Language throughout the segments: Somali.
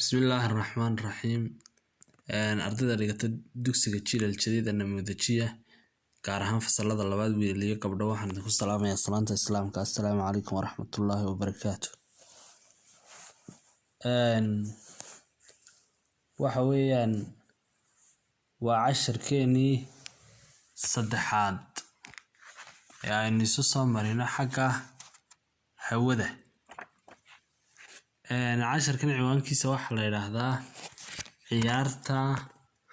Bismillaahi Raxmaani Raxiim. Ardayda dhigata dugsiga Jiilal Jadiid ee Namuudajiya, gaar ahaan fasalada labaad, wiilal iyo gabdho, waxaan idinku salaamayaa salaanta Islaamka: assalaamu calaykum waraxmatullaahi wabarakaatu. Waxa weeyaan waa casharkeenii saddexaad ee aynu isu soo marino xagga hawada. Casharkan ciwaankiisa waxaa la yidhaahdaa ciyaarta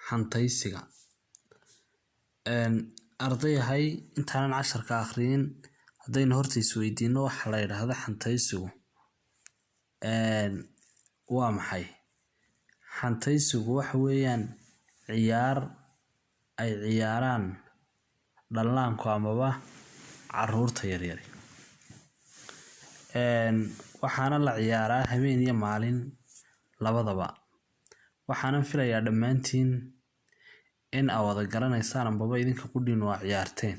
xantaysiga. Ardayahay, intaanan casharka akhriyin, haddaynu horta isweydiino waxa la yidhaahda xantaysigu waa maxay? Xantaysigu waxa weeyaan ciyaar ay ciyaaraan dhallaanku amaba caruurta yaryar. Waxaana la ciyaaraa habeen iyo maalin labadaba. Waxaanan filayaa dhammaantiin in aa wada garanaysaan ambaba idinka qudhiinu waa ciyaarteen.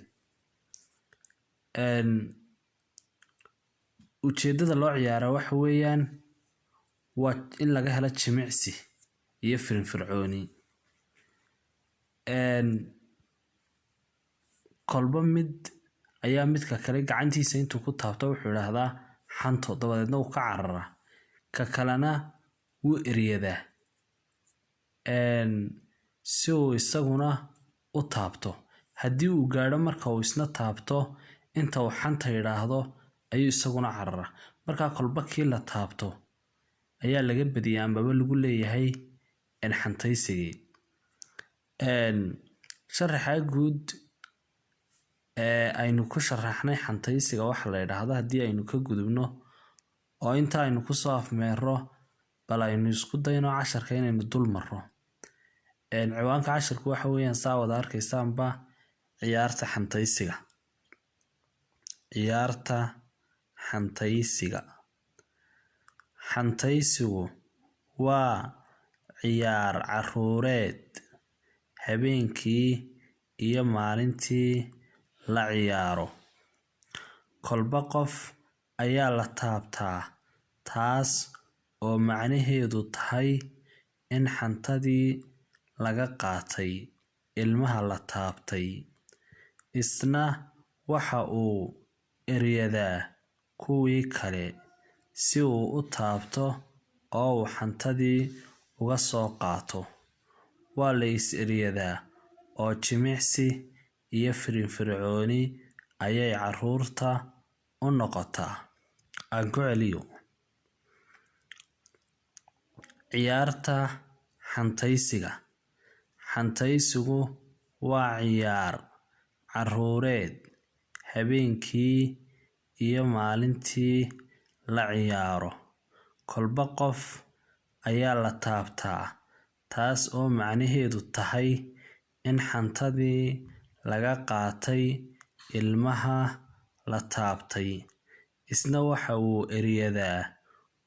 Ujeedada loo ciyaaraa waxa weeyaan waa in laga helo jimicsi iyo firfircooni. Kolba mid ayaa midka kale gacantiisa intuu ku taabto wuxuu idhaahdaa "xanto", dabadeedna wuu ka cararaa, ka kalena wuu eryadaa si uu isaguna u taabto. Haddii uu gaadho marka uu isna taabto, inta uu "xanta" yidhaahdo ayuu isaguna cararaa. Markaa kolba kii la taabto ayaa laga badiyaa ambaba lagu leeyahay xantaysigii. Sharaxa guud ee aynu ku sharaxnay xantaysiga waxa la yidhaahdo haddii aynu ka gudubno oo inta aynu kusoo afmeero, bal aynu isku dayno casharka inaynu dul marro. Ciwaanka casharku waxa weeyaan, saa wada arkaysaanba, ciyaarta xantaysiga. Ciyaarta xantaysiga. Xantaysigu waa ciyaar caruureed habeenkii iyo maalintii la ciyaaro. Kolba qof ayaa la taabtaa, taas oo macnaheedu tahay in xantadii laga qaatay ilmaha la taabtay. Isna waxa uu eryadaa kuwii kale si uu u taabto oo uu xantadii uga soo qaato. Waa la is eryadaa oo jimicsi iyo firfircooni ayay caruurta u noqotaa. Aan ku celiyo. Ciyaarta xantaysiga. Xantaysigu waa ciyaar caruureed habeenkii iyo maalintii la ciyaaro. Kolba qof ayaa la taabtaa, taas oo macnaheedu tahay in xantadii laga qaatay ilmaha la taabtay. Isna waxa uu eryadaa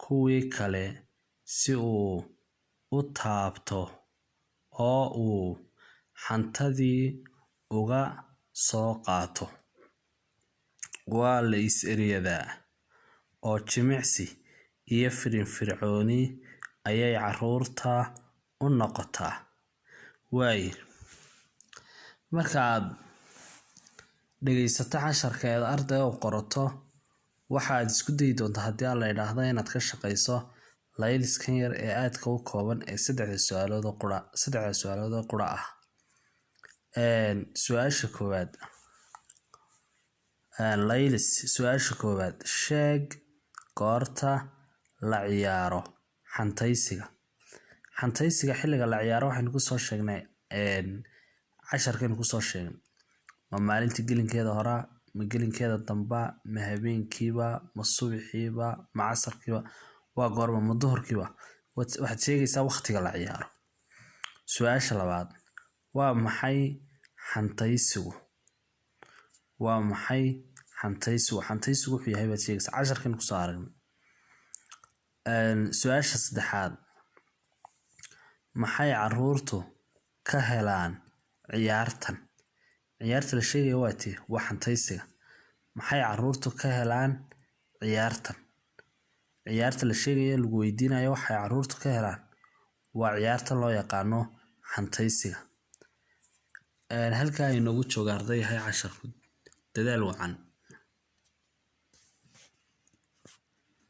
kuwii kale si uu u taabto oo uu xantadii uga soo qaato. Waa la is eryadaa oo jimicsi iyo firfircooni ayay caruurta u noqotaa. Waaye, marka aad dhegeysato casharka eed arday oo qorato, waxaad isku dayi doontaa, haddii aan la yidhaahdo, inaad ka shaqeyso layliskan yar ee aadka u kooban ee saddexda su-aalood oo qura ah. Su-aasha koowaad, laylis su-aasha koowaad: sheeg goorta la ciyaaro xantaysiga. Xantaysiga xilliga la ciyaaro waxaynu kusoo sheegnay casharkaynu kusoo sheegnay. Ma maalinta gelinkeeda horaa, ma gelinkeeda dambaa, ma habeenkiiba, ma subaxiiba, ma casarkiiba, waa goorma, ma duhurkiiba? Waxaad sheegaysaa waqtiga la ciyaaro. Su-aasha labaad: waa maxay xantaysigu? Waa maxay xantaysigu? Xantaysigu wuxuu yahay baad sheegaysaa, casharkaynu kusoo aragnay. Su-aasha saddexaad: maxay caruurtu ka helaan ciyaartan? Ciyaarta la sheegaya waa tii, waa xantaysiga. Maxay caruurtu ka helaan ciyaartan? Ciyaarta la sheegaya lagu weydiinayo waxay caruurtu ka helaan. Waa ciyaarta loo yaqaano xantaysiga. Halkaa inoogu jooga, ardayahay, casharku. Dadaal wacan.